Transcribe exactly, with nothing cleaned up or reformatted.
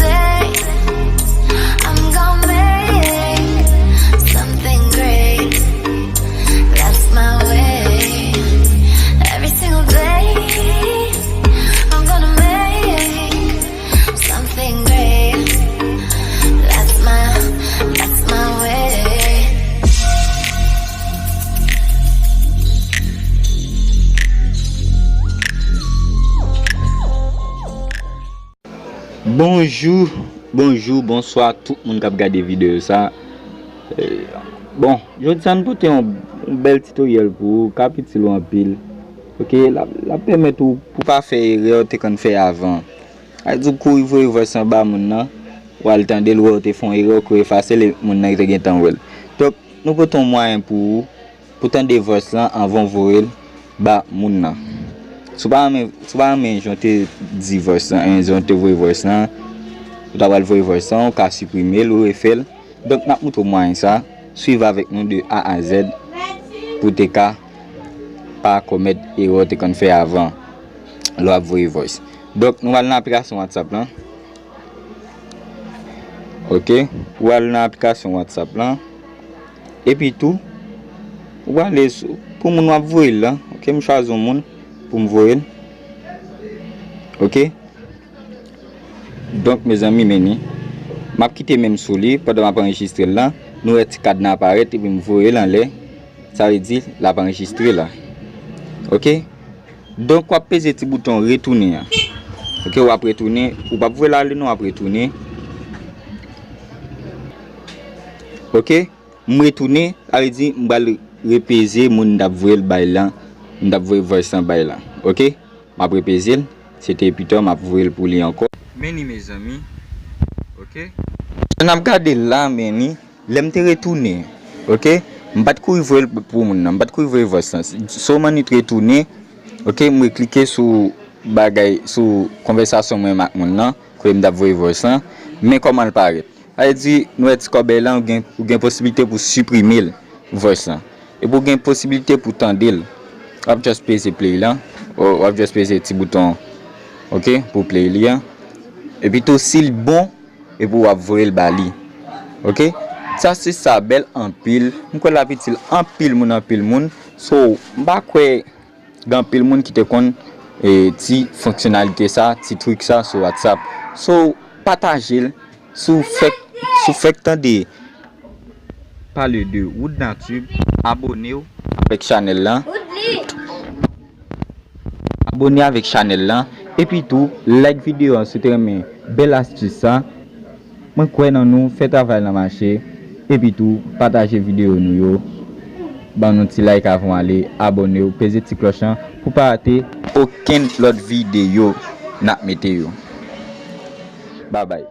Day, I'm gonna make something great. That's my way. Every single day, I'm gonna make something great. That's my, that's my way. Bonjou, bonjou, bonswa tout moun k ap gade videyo sa. Eh, bon, jodi sa nou pote yon, yon bèl titoryèl pou ou, k ap itil ou anpil. Ok, l ap, l ap pèmèt ou pou pa fè erè ou te konn fè avan. Sa vle di ou kouri voye voice lan ba moun nan, ou al tande l, ou wè ou te fè yon erè, ou kouri efase l, e moun nan te gentan wè l. Donk, nou pote yon mwayen pou ou, pou tande voice lan anvan w voye l ba moun nan. Si w pa renmen, si w pa renmen jan w te di voice lan, jan w te voye voice lan, ou ta pral voye voice lan, ou ka siprime l, ou refè l. Donk, n ap moutre w mwayen sa, swiv avèk nou de A a Z pou w te ka pa komèt erè w te konn fè avan lè w ap voye voice. Donk, nou pral nan aplikasyon WhatsApp lan. Ok, ou al nan aplikasyon WhatsApp lan. Epi tou, ou ale sou, pou moun w ap voye l lan. Ok, m chwazi yon moun pou m voye l. Ok. Donk, mezanmi, men li. M ap kite men m sou li pandan m ap anrejistre l lan. Nou wè ti kad nan aparèt epi m voye l anlè. Sa vle di, l ap anrejistre la. Ok. Donk, w ap peze ti bouton retounen an. Ok, w ap retounen. Ou p ap voye l ale non, w ap retounen. Ok, m retounen, sa vle di m pral repeze moun m t ap voye l bay lan, m t ap voye voice lan bay lan. Ok, m ap repeze l, se te Peter, m ap voye l pou li ankò. Men li, mezanmi. Ok. N ap gade l la, men li. Lè m te retounen, ok, m pa t kouri voye l pou moun nan, m pa t kouri voye voice lan. Sèlman li t retounen, ok, mwen klike sou bagay, sou konvèsasyon mwen ak moun nan, kote m t ap voye voice lan, men kòman l parèt. Sa vle di, nou wè ti kòbèy lan, ou gen, ou gen posiblite pou siprime l, voice lan. Epi ou gen posiblite pou tande l. W ap just peze play lan, w ap just peze ti bouton, ok, pou play li an. Epi tou, si l bon, epi w ap voye l ba li. Ok? Ti astis sa bèl anpil. M kwè l ap itil anpil moun, anpil moun. So, m pa kwè gen anpil moun ki te konn, e, ti fonksyonalite sa, ti trik sa sou WhatsApp. So, pataje l. Si w fèk, si w fèk tande pale de Woodna Tube, abone w avèk chanèl lan. Abone avèk chanèl lan, epi tou, like videyo an si w te renmen bèl astis sa. Mwen kwè nan nou, fè travay lan mache, epi tou, pataje videyo nou yo. Ban nou ti like avan w ale, abone w, peze ti klòch lan pou pa rate okenn lòt videyo n ap mete yo. Babay.